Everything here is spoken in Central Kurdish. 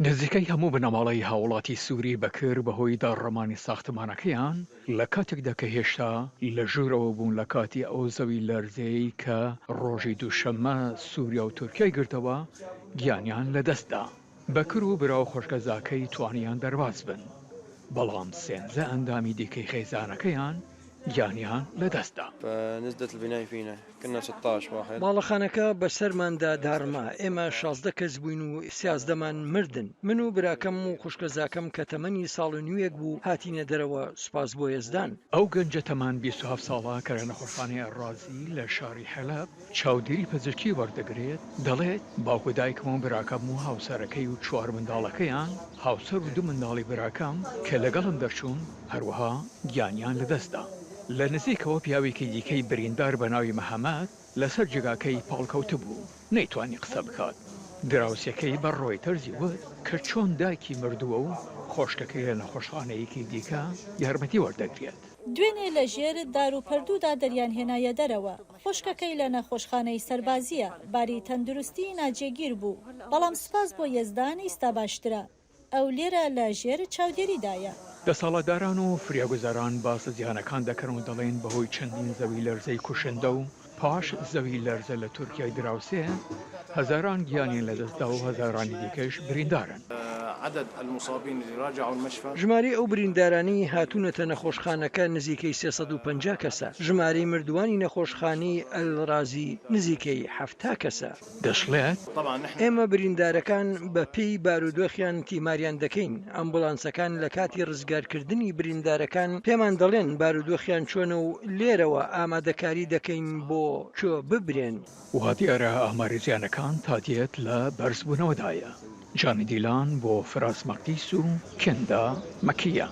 نزیکەی هەموو بنەماڵەی هاوڵاتی سوری بەکر بەهۆی داڕمانی ساختمانەکەیان لە کاتێکدا کە هێشتا لە ژوورەوە بوون لە کاتی ئەو زەوی لەرزەیەی کە ڕۆژی دووشەممە سوریا و تورکیای گرتەوە گیانیان لەدەستدا. بەکر و برا و خوشکەزاکەی توانیان دەرباز بن، بەڵام سێنزە ئەندامی دیکەی خێزانەکەیان گیانیان لەدەستدا. باڵەخانەکە بەسەرماندا داڕما، ئێمە 16 کەس بووین و سیازدەمان مردن. من و براکەم و خوشکەزاکەم کە تەمەنی ساڵ و نیوێک بوو هاتینە دەرەوە، سوپاس بۆ یەزدان. ئەو گەنجە تەمەن 27 ساڵە کە لە نەخۆشخانەی ئەلڕازی لە شاری حەلەب چاودێری پزیشکی وەردەگرێت، دەڵێت، باوک و دایکم و براکەم و هاوسەرەکەی و چوار منداڵەکەیان، هاوسەر و دوو منداڵی براکەم کە لەگەڵم دەرچوون، هەروەها گیانیان لەدەستدا. لە نزیکەوە پیاوێکی دیکەی بریندار بە ناوی محەمەد لەسەر جێگاکەی پاڵکەوتبوو، نەیتوانی قسە بکات. دراوسێکەی بە ڕۆیتەرزی وت کە چۆن دایکی مردووە و خۆشکەکەی لە نەخۆشخانەیەکی دیکە یارمەتی وەردەگرێت. دوێنێ لە ژێر داروپەردوودا دەریانهێنایە دەرەوە. خوشکەکەی لە نەخۆشخانەی سەربازییە، باری تەندروستی ناجێگیر بوو، بەڵام سوپاس بۆ یەزدان ئیستا باشترە، ئەو لێرە لە ژێر چاودێریدایە. دەسەڵاتداران و فریاگوزاران باس لە زیانەکان دەکەن و دەڵێن بەهۆی چەندین زەوی لەرزەی کوشندە و پاش زەوی لەرزە لە تورکیای دراوسێ هەزاران گیانیان لەدەستدا و هەزارانی دیکەش بریندارن. ژمارەی ئەو بریندارانەی هاتوونەتە نەخۆشخانەکە نزیکەی 350 کەسە، ژمارەی مردووانی نەخۆشخانەی ئەلرازی نزیکەی 70 کەسە. دەشڵێت. ئێمە بریندارەکان بە پێی بارودۆخیان تیماریان دەکەین، ئەمبولانسەکان لە کاتی ڕزگارکردنی بریندارەکان پێمان دەڵێن بارودۆخیان چۆنە و لێرەوە ئامادەکاری دەکەین بۆ کوێ ببرێن. وا دیارە ئاماری زیانەکان تا دێت لە بەرزبوونەوەدایە. جانی دیلان بۆ فراس مەقدیس و کێندا مەکیە.